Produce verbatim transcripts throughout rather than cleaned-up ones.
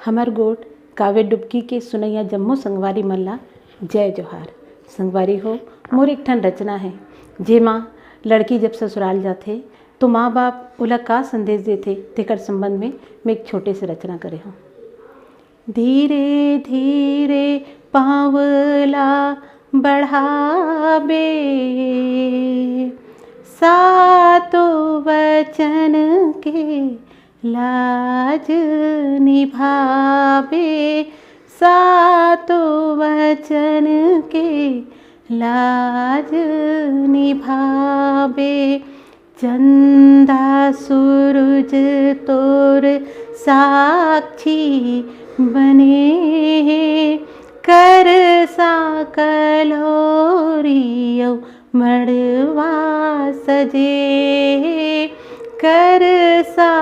हमर गोठ काव्य डुबकी के सुनइया जम्मो संगवारी मन ला जय जोहार। संगवारी हो, मोर एक ठन रचना हे, जेमा लड़की जब ससुराल जाथे, तो माँ बाप ओला का संदेश देथे, तेकर संबंध में मैं एक छोटे से रचना करे हूँ। धीरे धीरे पाँव ला बढ़ाबे, सातो वचन के लाज निभाबे, सातो वचन के लाज निभाबे। चंदा सूरज तोर साक्षी बने हे, कर सा कलोरी अउ मड़वा सजे हे, कर सा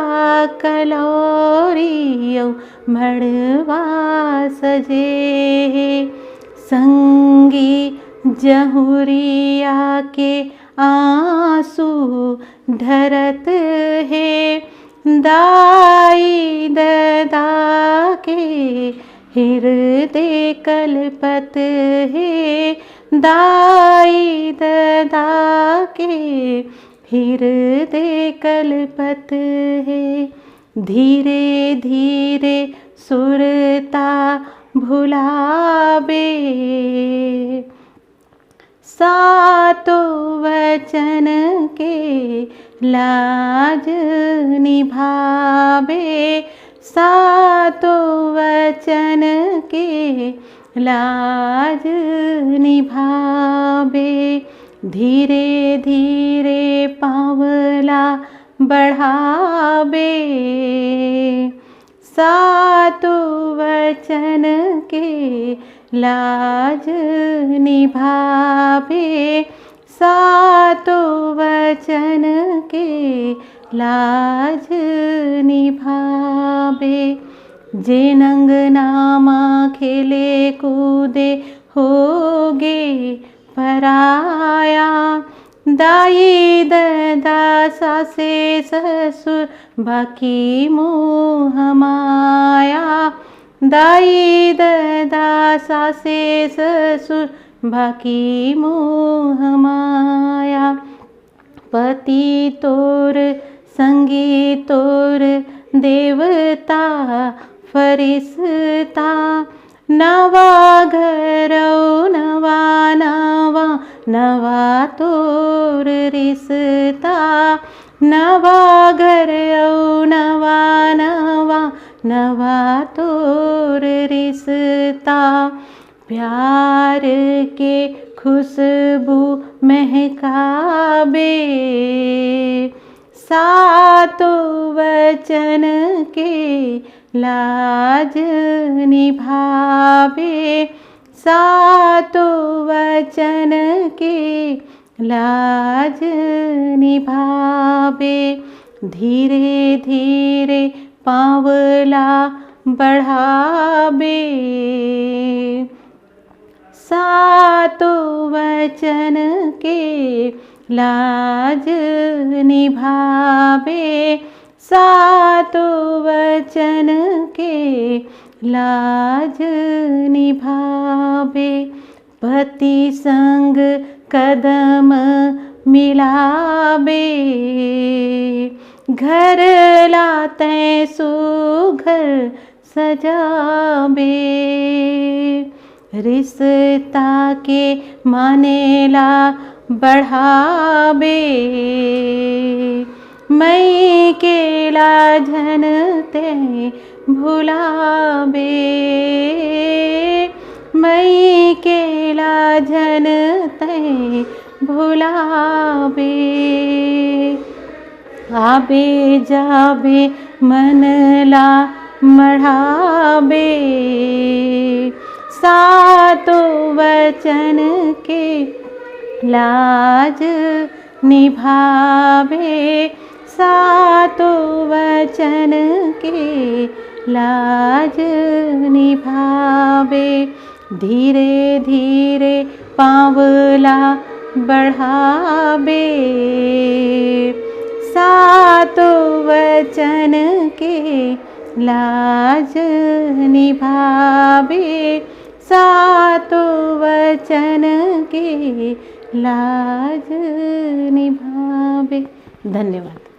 कलोरी अउ मड़वा सजे हे। संगी जहुरिया के आंसू ढरत हे, दाई ददा के हिरदे कलपत हे, दाई ददा के हिरदे कलपत हे। धीरे धीरे सुरता भुलाबे, सातो वचन के लाज निभाबे, सातो वचन के लाज निभाबे। धीरे धीरे पाँव ला बढ़ाबे, सातो वचन के लाज निभाबे, सातो वचन के लाज निभाबे। जेन अंगना म खेले कूदे होगे पराया, दाई ददा सासे ससुर बाकी मोह माया, दाई ददा सासे ससुर बाकी मोह माया। पति तोर संगी तोर देवता फरिश्ता, नवा घर अउ नवा नवा नवा तोर रिश्ता, नवा घर अउ नवा नवा नवा तोर रिश्ता। प्यार के खुशबू महकाबे, सातो वचन के लाज निभाबे, सातो वचन के लाज निभाबे। धीरे धीरे पाँव ला बढ़ाबे, सातो वचन के लाज निभाबे, सातो वचन के लाज निभाबे। पति संग कदम मिलाबे, घर ला तैं सुघर सजाबे, रिश्ता के माने ला बढ़ाबे, मइके ला झन तैं भुलाबे, मइके ला झन तैं भुलाबे। आबे जाबे मन ला मढ़ाबे, सातो वचन के लाज निभाबे, सातो वचन के लाज निभाबे। धीरे धीरे पाँव ला बढ़ाबे, सातो वचन के लाज निभाबे सातो वचन के, लाज निभाबे। धन्यवाद।